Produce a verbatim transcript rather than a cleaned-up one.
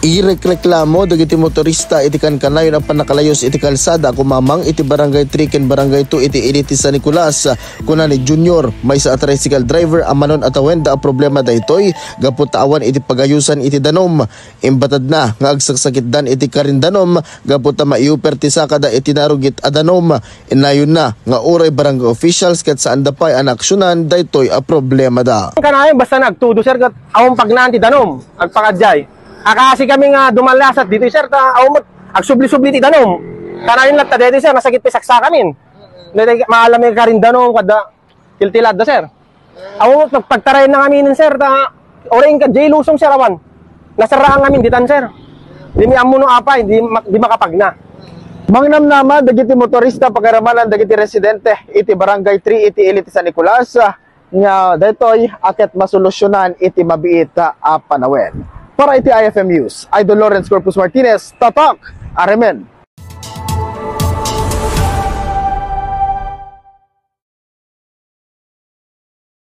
Irekreklamo dagiti motorista iti kankanayon a pannakalayus iti kalsada kumamang iti Barangay three ken Barangay two iti Elite San Nicolas. Kuna ni Junior, maysa a tricycle driver a manon a tawenda a problema daytoy gapu ta awan iti pagayusan iti danum. Imbatadna nga agsaksakitdan iti karindanum gapu ta maiuper ti sakada iti narugit a danum. Inayonna nga uray barangay officials ket saanda pay a naaksionan daytoy a problemada. Kanayon basta nagtudo, sir, ket awan pagnaan ti danum, agpakadiay. Akasi kami nga dumallasat ditoy, sir, ta awan met agsubli-subli ti danum. Kanayon latta daytoy, sir, nasakit ti saksakamin. Daytoy maalam nga karindanum, kada tiltilad da, sir. Awan met pag-, pagtarayan na ngamin, sir, ta uray kadiay lusong, sir, awan. Nasaraan ngamin ditan, sir. Di mi ammo no apay, di ma-, di makapagna. Mangnamnama dagiti motorista pagarimanan dagiti residente iti Barangay three iti Elite San Nicolas, ah, nga daytoy a ket masolusyonan iti mabiit a panawen. Para iti I F M News, Idol Lawrence Corpus Martinez, Tatak Aremen.